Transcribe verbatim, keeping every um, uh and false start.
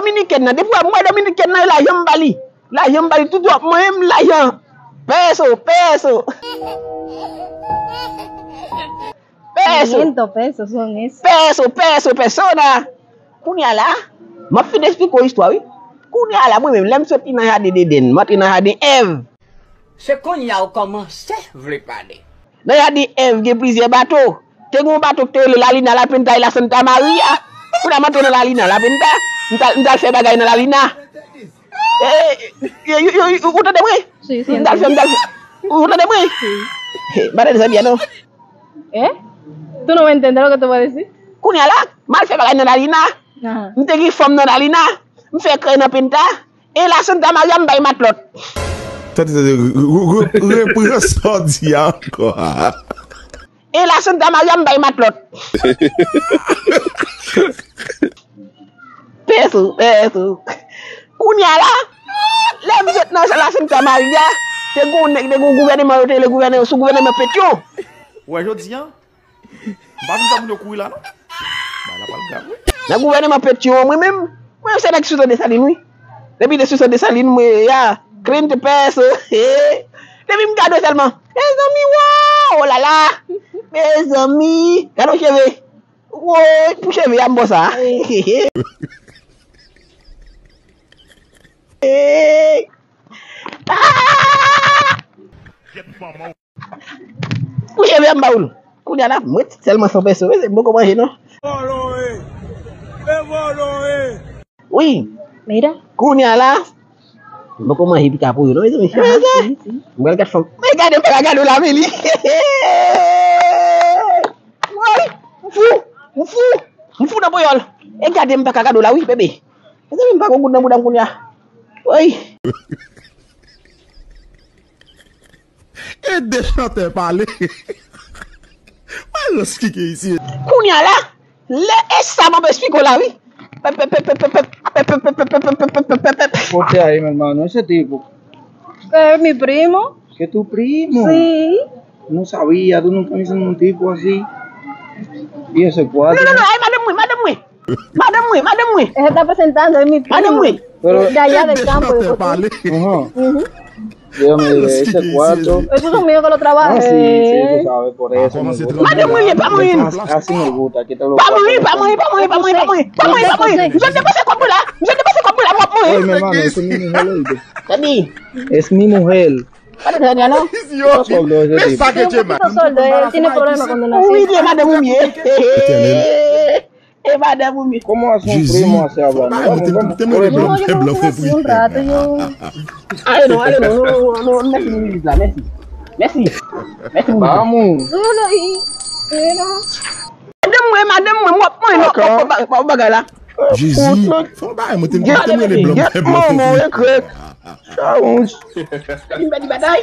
Dominikèn nan, depi w ap mwen Dominikèn nan, lajan m ba li. Lajan m ba li, tout w ap mwen, m lajan. Peso, peso. Peso. Quinientos pesos son eso. Peso, peso, persona. Kounye a la, m ap fin eksplike w istwa, wi. Kounye a la, mwen menm, lè m soti nan jaden Edenn, m antre nan jaden Èv. Se kounye a ou kòmanse vle pale. Nan jaden Èv, gen plizyè bato. Te gen yon bato ki te rele La Lina, La Pinta e La Santa Maria. Kounye a m antre nan La Lina, La Pinta, m t al, m t al fè bagay nan La Lina. Eh, eh, yo, yo, yo, ou tande mwen? Si, si, m t al fè, m t al fè. Ou tande mwen? Si. Eh, m pa tande sa byen, non. Eh? Tú no me entiendes lo que tú vas a decir? Kounye a la, m al fè bagay nan La Lina. Aha. M te gen fanm nan La Lina. M fè krèy nan Pinta. E La Santa Maria, m bay matlòt. Tande, tande, re-, re-, re-, repran sa w di a ankò. E La Santa Maria, m bay matlòt. Peso, peso. Kounye a la, lè m sot nan La Santa Maria, te gen yon nèg, te gen yon gouvèneman, yo te rele gouvèneman, sou gouvèneman Petyon. Ou wè jodi a, m pa vin fè moun yo kouri la, non. Bagay la pral grav, wi. Nan gouvèneman Petyon an, mwen menm, mwen se nèg sou Desalin, wi. Depi de sou Desalin, mwen, ya, Clint Peso, eh. Depi m gade w sèlman, mezanmi, waw, oh la la, mezanmi, gade w cheve. Woy, pou cheve a, m bon sa. Eh. Ah! Pou cheve a, m ba ou l. Kounye a la, mwen sèlman san pèso, m poko manje, non. Vòlò e! E vòlò e! Wi. Mira. Kounye a la, m poko manje pika pou yo, non, mezanmi. Aha, si, si. M pral gad fanm. Men gade, m pa ka gade w la, men li. Woy, m fou, m fou, m fou nan ponyòl. E gade, m pa ka gade w la, wi, bebe. Mezanmi, m pa gon goud nan bouda m kounye a. Woy. E de chantè pale. Mwen rans ki gen isi. Kounye a la, lè e sa m ap esplike w la, wi. Kote a, mi hermano? Ese tipo. Eh, mi primo. Que tu primo? Sí. No sabía, tú nunca me hiciste un tipo así. Y ese cuate. No, no, no, ay, madanm mwen, madanm mwen. Madanm mwen, madanm mwen. Ella está presentando, es mi primo. Madanm mwen. Pero de allá del campo, de Cotuí. Ajá. Ujú. Déjame ver ese cuarto. Esos son míos que lo trabajé. Ah, sí, sí, tú sabes, por eso me gusta. Madanm mwen, pa mwen. Así, así me gusta, que te lo... Pa mwen, pa mwen, pa mwen, pa mwen, pa mwen. Pa mwen, pa mwen. Yo te pase kòb la. Yo te pase kòb la, pa mwen. Oye, mi hermano, esa es mi mujer, oíste. Papi. Es mi mujer. Pa te tande, non? Esos sueldos de ese tipo. Esos sueldos, él tiene problema con una... Wi, de madanm ou m ye. Etènèl. E madanm ou m ye. ¿Cómo hace un primo así hablando? Vamos, vamos. Yo, yo, yo, yo, un rato, yo. Ale non, ale non, non, non, non, mèsi pou vizit la, mèsi. Mèsi. Mèsi pou vizit la. Vamos. No, no, y, y no. Madanm mwen, madanm mwen, m ap mwen, non, pa, pa, pa, pa bagay la. Jezi, fè yon bagay, mwen te, mwen te rele blan, blan fevriye. Chawonj. Li m pèdi batay.